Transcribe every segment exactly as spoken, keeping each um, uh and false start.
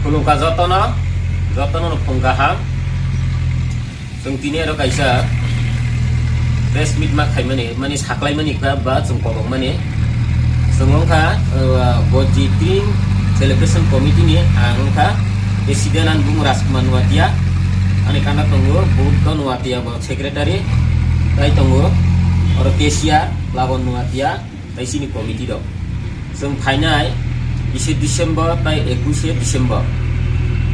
Khulumkha jotono, jotono no phung kaham. Chwng tini aro kaisa press meet ma khaimani, mani saklaimani ba, ba chwng kobokmani. Chwng wngkha, uh, Gojji Tring Celebration Committee ni ang wngkha President ani bumung Rajkumar Nuatia. Ani kana tongo Buddha Nuatia bo secretary. Tai tongo oro cashier Labon Nuatia. Tai chini committee rok. Chwng phainai bisi December tai ekuishe December.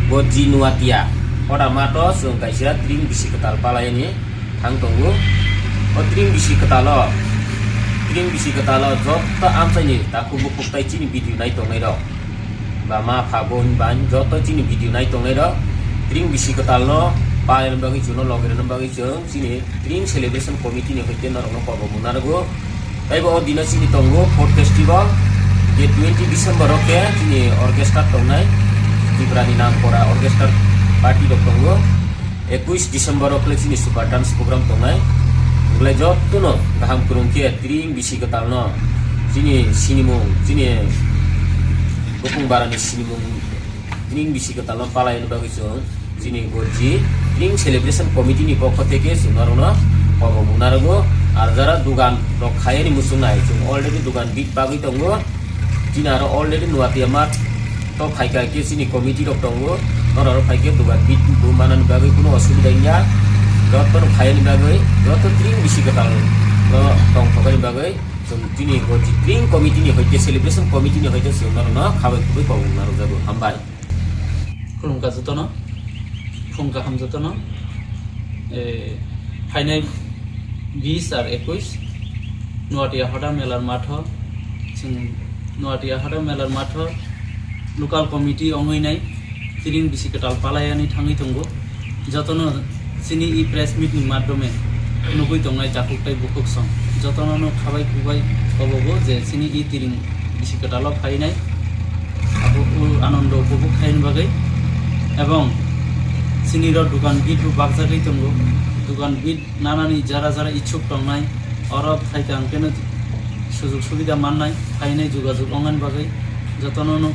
Gojji Nuatia. Hoda mato chwng kaisa tring bisi kwtal palayani thang tongo. O tring bisi kwtalo, tring bisi kwtalo joto amchaini takhuk bukhuk tai chini video nai tongnai rok. Ba ma pha bon ban joto chini video nai tongnai rok. Tring bisi kwtalno palayani bagwi chwngno logi rwna bagwi chwng chini tring celebration committee ni hoite norokno kobo mung narwgo. Taibo o dino chini tongo food festival, je twenty December o khe chini orchestra tongnai, Tripura ni nam kora orchestra party rok tongo. Ekuish December o khle chini super dance program tongnai. Belai jotono kaham kwrwng khe tring bisi kwtalno chini sinimung, chini bukung barani sinimung tring bisi kwtalno palayani bagwi chwng chini Gojji Tring Celebration Committee ni pokho theke chwng norokno kobo mung narwgo. Ar jara dugan rok khayani muchungnai chwng already dugan bit bagwi tongo. Chini aro already Nuatia Mart to phaikha khe chini committee rok tongo. Norok phaikhe dugan bit bo manani bagwi kuno osubida wngya. Jotono khayani bagwi joto tring bisi kwtalno tongthokani bagwi chwng chini Gojji Tring Committee ni hoite celebration committee ni hoite chwng norokno khabai khubui kobo mung narwkjago. Hambai. Khulumkha jotono, phung kaham jotono. Eh, phainai bis ar ekuish Nuatia Hoda Melar matho, chwng Nuatia Hoda Melar matho local committee wngwi nai tring bisi kwtal palayani thangwi tongo. Jotono chini e press meet ni madhyome nugwi tongnai takhuk tai bukhuk song jotono no khabai kubai kobogo je chini e tring bisi kwtalo phainai abo o anondo upobhog khaini bagwi, ebong chini ro dukan bit bo bakjagwi tongo. Dukan bit nanani jara jara ichuk tongnai oro phaikha hwnkhe no sujug subida mannai, phainai jogajog ongmani bagwi jotono no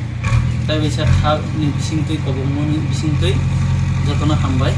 tei waisa kha ni bisingtwi kobokmani bisingtwi jotono hambai.